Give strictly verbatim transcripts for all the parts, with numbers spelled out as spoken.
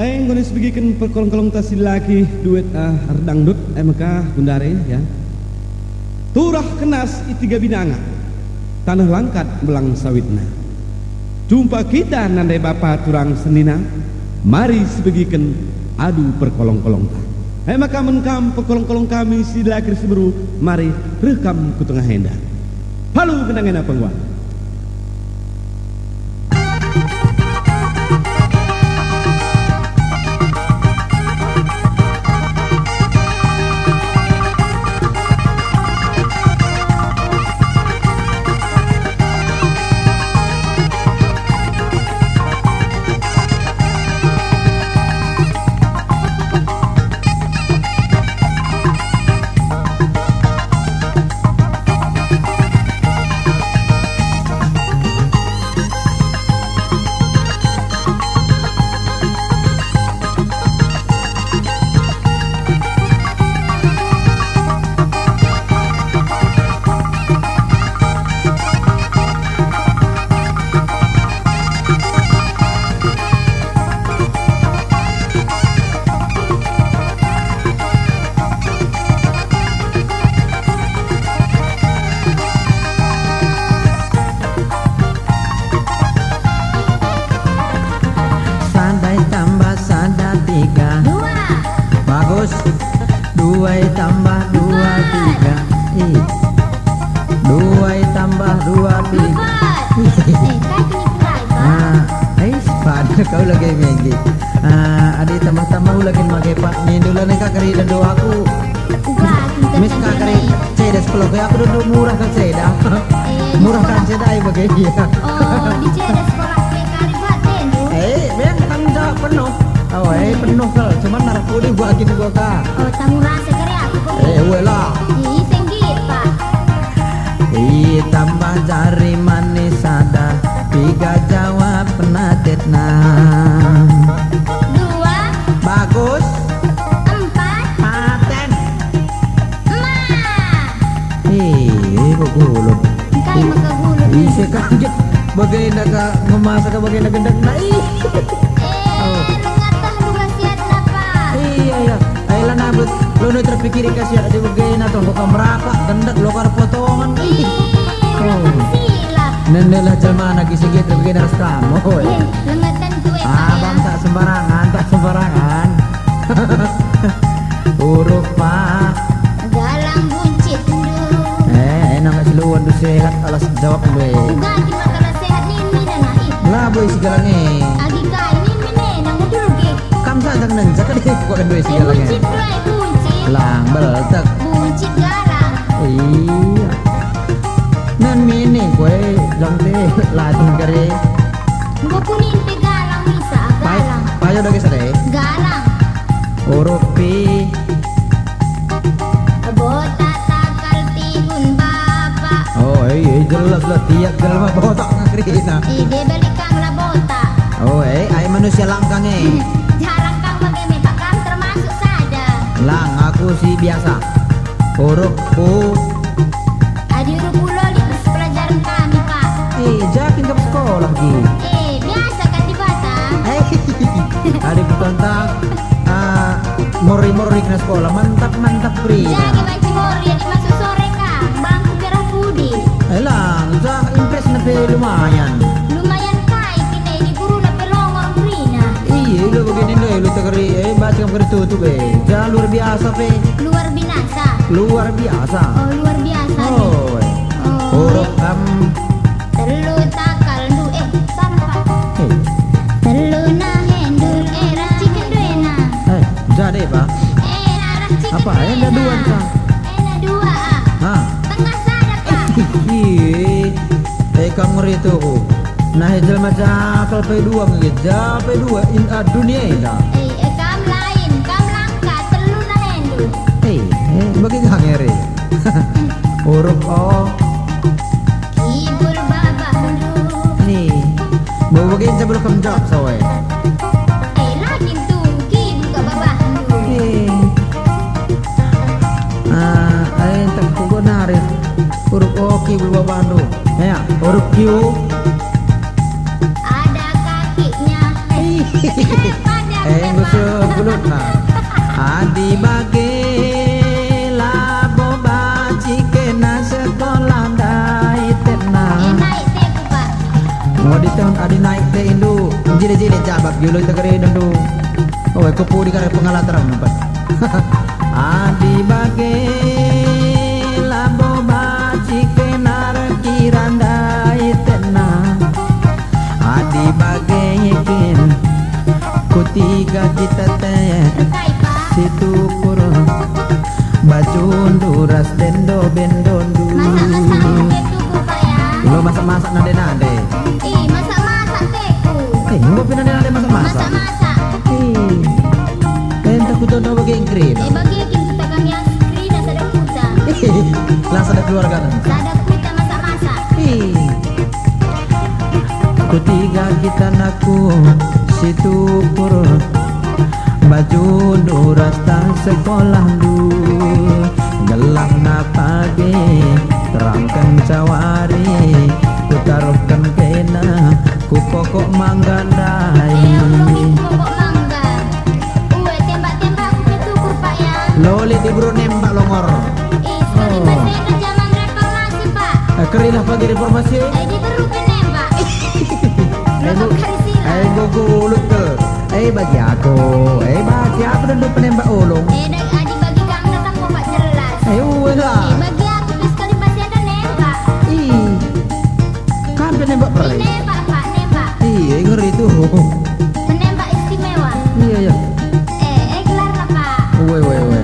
Eh, enggo sibegiken perkolong-kolongta si laki duet, ah, erdangdut, eh, maka gundare, ya. Turah kenas i Tiga Binanga, taneh langkat belang sawitna. Jumpa kita nande bapa turang senina, mari sibegiken adu perkolong-kolongta. Eh, maka men kam perkolong-kolong kami si laki si beru, mari reh kam ku tengah enda. Palu gendang ena pengguan. Sada tambah sada tiga. Dua. Bagus. Dua tambah dua, empat. Tiga. Ih. Dua tambah dua, tiga. Empat. Eh, kai kini kurai, Pak? Ah, eh, sepatu kau lagi megi. Ah, adi tambah-tambah ula kin make, Pak. Nindu la neka keri dado aku. Uga, aku Mis tetap ka kari ini. Cedas kalau kayak aku dulu murah kan seda. Eh, Murah kan sekolah. Seda ai bage, iya. Oh, di Cedas sekolah kayak kari buat deh, lu. Eh, bang tanggung jawab penuh. Oh, eh, penuh kal. Cuman narah pudi gua gitu gua ka. Oh, tamu rasa kari aku kok. Eh, wala. Ih, tinggi, Pak. Ih, tambah jari manis sada, tiga jawab penatetna. Dua. Bagus. Empat. Paten. Ma. Eh, eh, kok gulung? Engkai maka gulung? Ise kaget. Bagenda ka ngemasa ka bagenda gendekna. Ih. Eh, Oh. Ngatah lu kasiatna, Pak. Iya, iya. Ayolah nabut. Lo nu terpikir kasiat di bagenda tuh, bukan merapak, gendek, lo kar potongan. Ih, Oh. Pancasila. Nendelah jelma nagi sigit bagenda ras kamu. Oi. Eh, lengetan tuh, eh, Pak, ya. Abang tak sembarangan, tak sembarangan. Huruf pa. Galang buncit ndu. Eh, enak nggak seluan tu sehat alas jawab be. Uga kin maka la sehat nin mina na, ih. Lah, boy si galang e. Agi kai nin mina nang udul ge. Kam saja kenen, cakap deh, kok kedua si Eh, galang e. Buncit dua, eh, buncit. Lang, beltek. Buncit galang. Iya. Nan mini kue, jong deh, ladung kere. Enggo kuning pe galang bisa, Pai-, galang. Payo dage sade. Galang. Huruf pi. Botak takal timun bapa. Oh, eh, eh, jelas lah, tiap jelma botak ngerina. Eh, dia balik kang lah botak. Oh, eh, ai manusia langkang, eh. Jarang kang bage me, Pak, kang termasuk sada. Lang, aku si biasa. Huruf u. Adi huruf u lit bas pelajaran kami, Pak. Eh, ja kin kap sekolah, Gi? Eh, biasa kan di Batam. Eh, adi kutontang, ah, mori-mori kena sekolah, mantap-mantap keri. Jadi banci mori, adi masuk sore ka, bangku merah pudi. Eh, lang, ja impresna pe lumayan. Lumayan kai kini, di guruna pe longor kerina. Iya, ilo begini deh, ilo tegeri, eh, baca keri tutup, eh. Ja luar biasa pe. Luar binasa. Luar biasa. Oh, luar biasa nih. Oh, eh. Oh. Huruf M. Telu takal ndu, eh, salah, Pak. Eh. Telu nahe ndu, eh, raciken ndu ena. Eh, jadi, Pak. Eh, raciken ndu ena. Apa? Ena dua, Pak. Ena dua, ah. Hah? Tengah sada, Pak. Ih, eh, kamu ngeri tuh. Nahe jelma jakal pe dua nge, ja pe dua in, ah, dunia enda. Eh, eh, kam lain, kam langka, telu nahendu. Eh, eh, bagi ngangere. Huruf O. Kibul babahndu. Nih, bau bage ncabul kam jawab sawe. Eh, lagi tu, kibul ka babahndu. Eh. Ah, ai tak kugo narit. Huruf O, kibul babahndu. Ya, huruf Q. Ada kakinya. Ih, Naik te indu, jile-jile jabap julu tegeri dendu. Oh, ku pudi kare pengalatar empat. Adi bage labo banci kena reki randai tena. Adi bage kin, kutiga kita te Entai, Pak? Situkur bajundu ras bendo-bendondu. Masak-masak ate tubuh, Pak, ya? Lo masak-masak nande-nande. Ih, masak-masak teku. Eh, enggo pe nande-nande masak-masak? Masak-masak. Eh, entah kutono bage kerina. Eh, bage kin kita kami yang kerina sada kuta. Lah sada keluarga kan? Sada kuta masak-masak. Eh. Kutiga kita naku situkur, bajundu ras tas sekolahndu. Gelahna pagi, terangken cawari, kutaruhken kena ku pokok mangga ndai. Eh, aku lagi ku pokok mangga. Ue, tembak-tembak aku ketukur, Pak, ya. Loli di buru nembak longor. Eh, sekali Oh. Pas enda zaman reformasi, Pak. Eh, kerilah pagi reformasi. Eh, di beru penembak. Eh, Lokap bu-, kari sila. Eh, gugulut ke. Eh, bagi aku. Eh, bagi aku dan penembak ulung. Eh, dah, adi bagi kamu tetap mau, Pak, jelas. Eh, uwe lah. Eh, bagi aku, terus kali masih ada nembak. Ih. Kan penembak bere. Nembak, Pak, nembak. Iya, ngeri tuh. Penembak istimewa. Iya, iya. Eh, eh, gelarna, Pak. Uwe, uwe, uwe.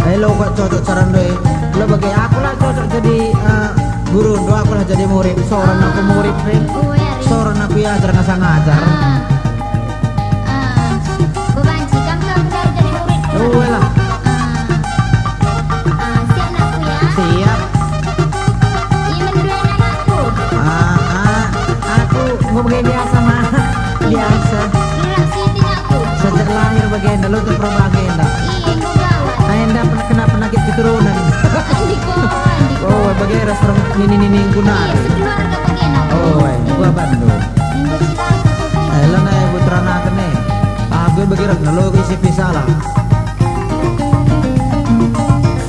Eh, lo kok cocok cara ndoi. Lo bagi aku lah cocok jadi, eh, guru, ndo aku lah jadi murid. Seorang aku murid, pe. Uwe, ari. Seorang aku ya ajar ngasa ngajar. Ah. Ah, bebanci kam, kam jadi, jadi murid. Uwe lah. Ah. Ah, siap nakku ya? Siap. Imen dua anakku. Ah, ah, aku enggo bage biasa, mah. Biasa. Gerak siti nakku. Sejak lahir bagenda, lo tuh pro bagenda. Iya, enggo gawat. Ah, enda pen-, kena penyakit keturunan. Andiko, andiko. Oh, bage ras terus nini-nini guna. Iya, sekeluarga bagenda. Oh, eh, gua bantu. Enggo cilaka tuh. Eh, lo nae putra naken nih. Aku bagi ras nelo isi pisala.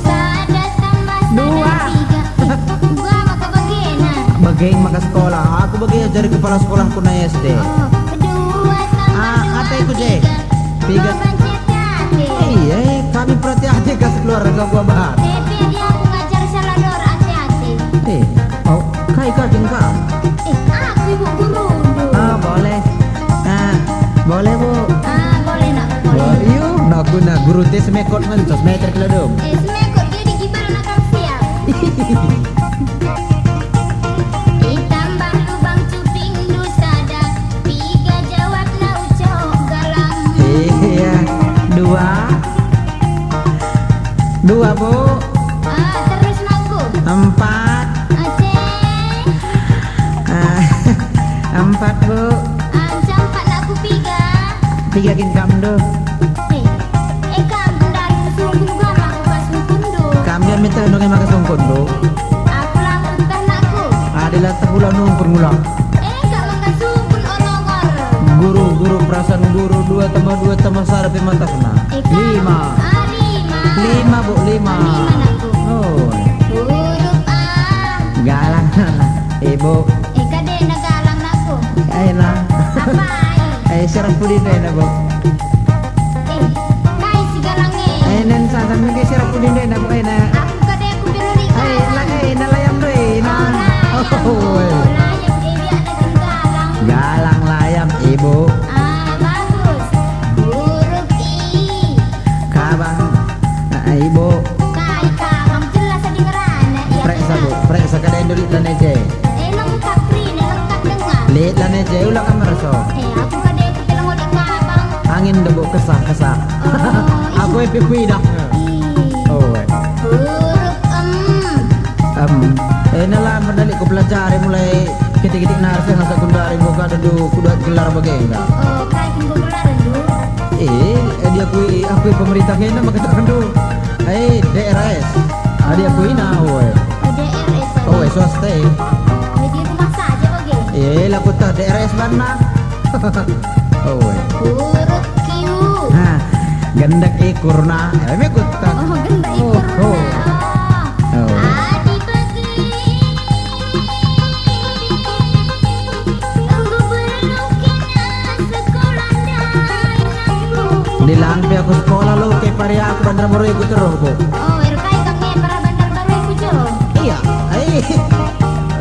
Sada tambah sada Dua. Tiga. Ih, uga maka bagena. Bage maka sekolah. Aku bage jadi kepala sekolahku na S D. Oh, dua tambah Ah, dua, ateku je. Tiga. Tiga. Kau banci ate-ate. Iya, kami perhati aja kas keluarga gua bahat. Tapi dia aku ngajar salah dor ate-ate. Eh, oh, kai kagin kam? Eh, aku ibu guru. Ah, boleh. Ah, boleh, Bu. Ah, boleh, nak, boleh. Bo-, iyo, nak guna guru te semekot ngentos meter kilo dong. Eh, semekot jadi gimana kam siap? Itambah lubang cupingndu sada, piga jawabna ucok galang. Iya, dua. Dua, Bu. Ah, terus, nakku. Empat. Aceh. Ah, empat, Bu. Ah, campak nak ku piga. Piga kin kam, ndu? Eh, eh, kam gendari sungkun gua maka sungkun, ndu. Kam ya minta nunge maka sungkun, ndu. Aku langsung teh, nakku. Adilah teh ulah nungkun ngulang. Eh, kak maka sungkun otongor. Guru, guru, perasaan guru, dua tambah dua tambah sada pe matahna. Eh, kak. Lima. Ah, lima. Lima, Bu, lima. Lima, nakku. Oh. Huruf A. Galang, Ibu. Eh, kadena galang, nakku. Ayo, nah. Apa, ai? Eh, sirah pudin deh, nah, Bu. Eh, kai si galang e? Eh, nen sasan mege sirah pudin deh, nah, Bu, eh, nah. Aku kade aku belori galang. Eh, la, eh, nah, layam deh, nah. Oh, layam. Oh, eh. Oh, layam, eh, biar ada galang. Galang layam, Ibu. Ah, bagus. Huruf I. Kabang, nah, Ibu. Kai kabang, jelas adi ngerana, ya, preksa, Bu, preksa kade ndu lit lane je. Eh, lengkap, Rin, eh, lengkap denga. Lit lane je, ulang kam merso. Eh, aku kade aku telengo di kabang. Angin debu kesah-kesah. Oh, iya. Aku epi kuidah. Ih. Oh, eh. Huruf M. Em. Eh, nala mendalik ku pelajari mulai kitik-kitik nari seh ngasa gundari enggo kada ndu kudat gelar bage enggak. Oh, kai enggo gelar ndu? Eh, eh, dia kui, aku pemerintah kena maka tak ndu. Eh, D R S. Adi aku ina, woi. Oh, D R S. Oh, woi, swasta, eh. Jadi rumah saja bage. Eh, lah kutah D R S banna. Oh, woi. Huruf Q. Ha, gendek ikurna. Eh, me kutah. Oh, gendek ikurna. Oh, oh. Oh. Oh. Adi bagi. Enggo bernung Ilang pe aku sekolah lo, ke pari aku Bandarbaru ku teruh, Bu. Oh, erkai kami para Bandarbaru ku jo. Iya, ai.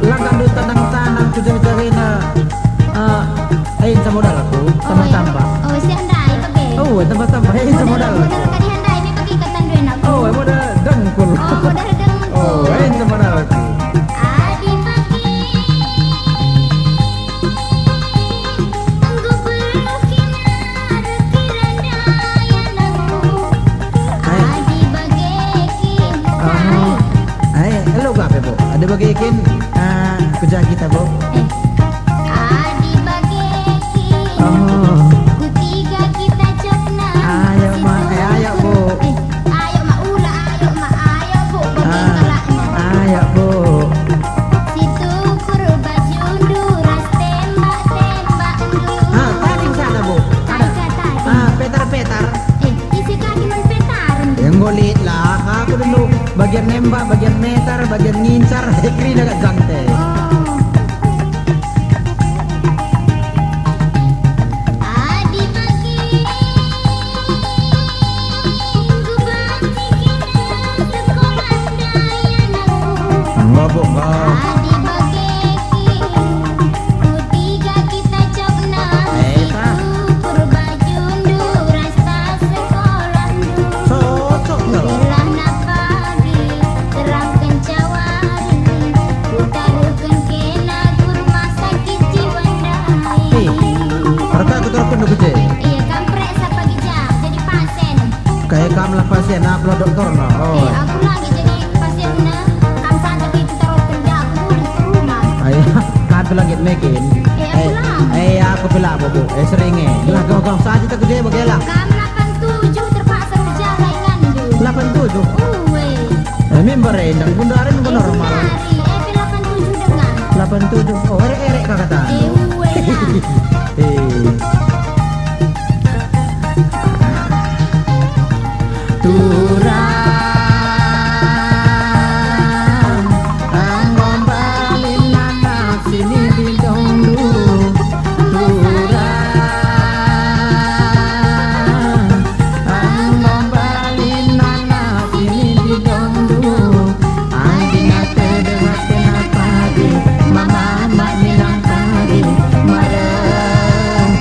Langkan do tanang-tanang ku jari-jarina. Ah, ai, sama modal aku, tambah-tambah. Oh, si andai bage. Oh, tambah-tambah, ai, sama modal. Modal kadi andai me bage katan duen aku. Oh, modal dengkul. Oh, modal dengkul. Oh, ai, sama modal aku. Adi bage. Enggo berakhir kiranya nangku. Ai. Adi bage kin. Oh. Ai, elo gape, Bu. Adi bage kin, ah, ku ja kita, Bu. Eh. Adi bage kin. Oh. Ku tiga kita cokna. Ayo, Ma, eh, ayo, Bu. Eh, ayo, Ma, ula, ayo, Ma, ayo, Bu. Bage kalakna. Ayo, Bu. Si tukur bajundu ras tembak-tembakndu. Ah, tading sada, Bu. Ada. Tading, tading. Ah, petar-petar. Eh, ise kami man petaren? Ya, enggo lit lah. Aku dulu bagian nembak, bagian metar, bagian ngincar. Kerina kat jangte. Oh. Adi bage, enggo banci kita sekolah ndai anakku. Enggo, Bu, enggo. Adi bage kin, ku tiga kita cokna. Eh, ta. Si tukur bajundu ras tas sekolahndu. Cocok, no. Gelahna pagi, terangken cawari, kutaruhken kena ku rumah sakit Jiwandai. Ih, erkai kutaruhken ku je? Iya, kam periksa pagi ja, jadi pasien. Kai kam lah pasien, aku lah dokterna. Oh. Eh, aku lagi jadi pasienna, kam saja kitaruhken ja, aku mulih ke rumah. Ai, kam pe lagi mekin. Eh, aku lah. Eh, aku pe lah, Bu. Eh, sering, eh. Lah, gau-gau saja tak ku je, bagela. Kam lapan tujuh terpaksa kerja saingan, Du. Lapan tujuh? Uwe. Eh, mimbar, eh, ndang gundaren ku normal. Eh, sendari, eh, pe lapan tujuh dengar. Lapan tujuh. Oh, erek-erek kakak ta. Eh, uwe lah. Eh. Turang, enggo mbelin anak sini di dondu. Turang, enggo mbelin anak sini di dondu. Adina tedeng atena pagi, mama mak minang pagi, mareh.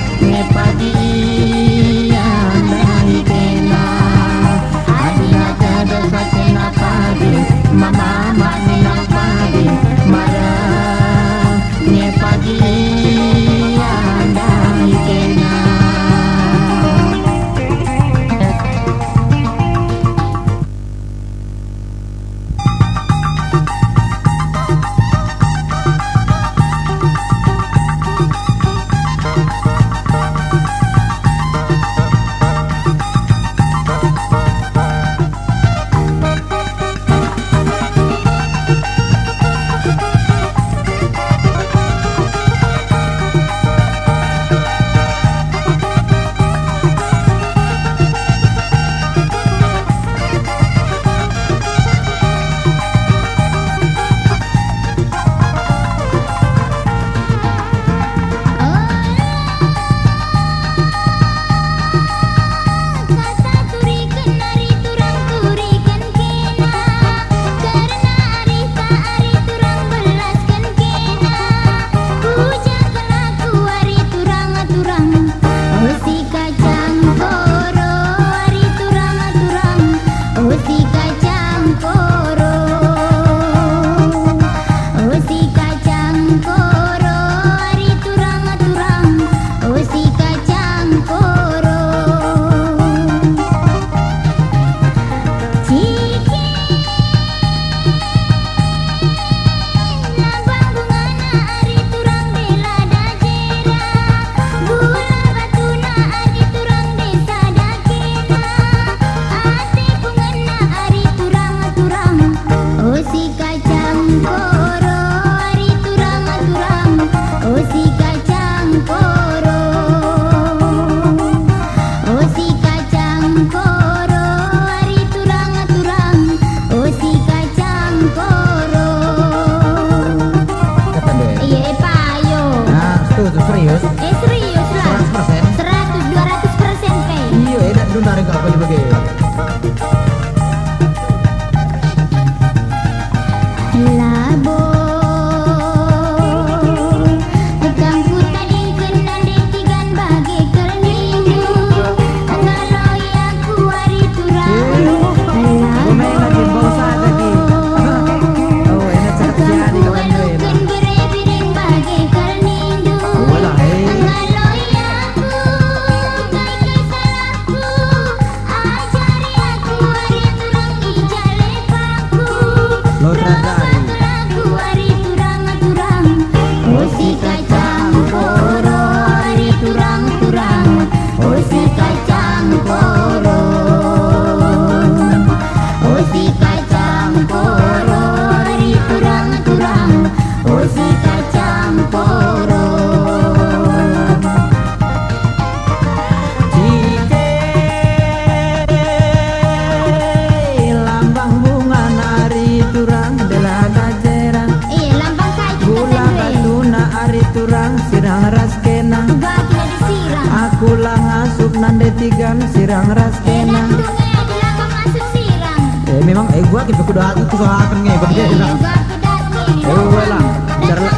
Tigan sirang ras kena. Enda tunge adalah kemaksud sirang. Eh, memang, eh, gua kita kuda aku usahaken nge, bagi Eh, enak. Juga kuda ni. Eh, ulang. Bicara la-,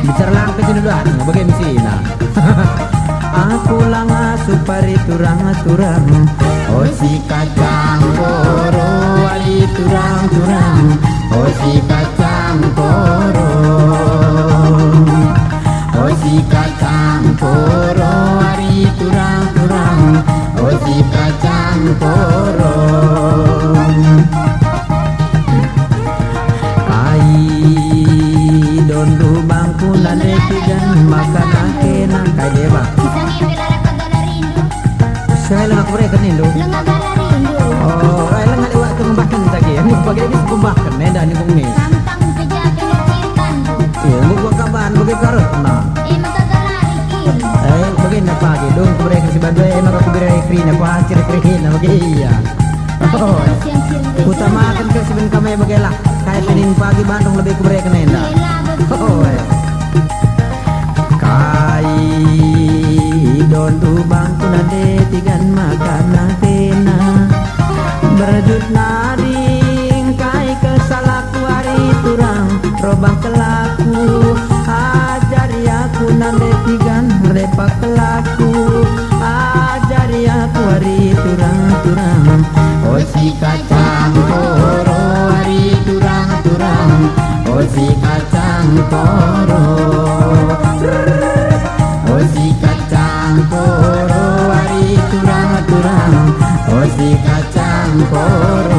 bicara langkah jenuh dah, bagi M C nah. Aku langa supari turang-turang. Oh, si kacang koro, ari turang-turang. Oh, si kacang koro. Oh, si kacang koro, ari turang-turang. Oh, si kacang koro. Kai dondu bangku nande tigan maka nakena kai deba. Bisa ngembel arah kegala rindu. Saya lengak mereka nindu. Lengak gala rindu. Oh, ai lengak lewat kembahkan tadi. Ini bagi ini kembahkan, nenda ni bung ni. Tantang peja pemikirkan. Iya, gua kaban bagi karut, nah. Eh, maka galari kin. Eh, bagi napa lagi? Dong, kubereken si bandu, eh, maka kubereken kerina, kuhancir kerina, bagi iya. Baik, Oh. Harus yang sirih. Utamakan ke si ben kami bagi lah. Kayak Senin pagi Bandung lebih kubereken enda. Iya lah, betul. Oh, eh. Kai dondu bangku nande tigan maka nakena. Berjut nading kai kesalaku ari turang. Robah kelaku, ajari aku nande tigan repa kelaku. Ajari aku ari turang-turang. O si kacang koro ari turang-turang. O si kacang koro. O si kacang koro ari turang-turang. O si kacang koro.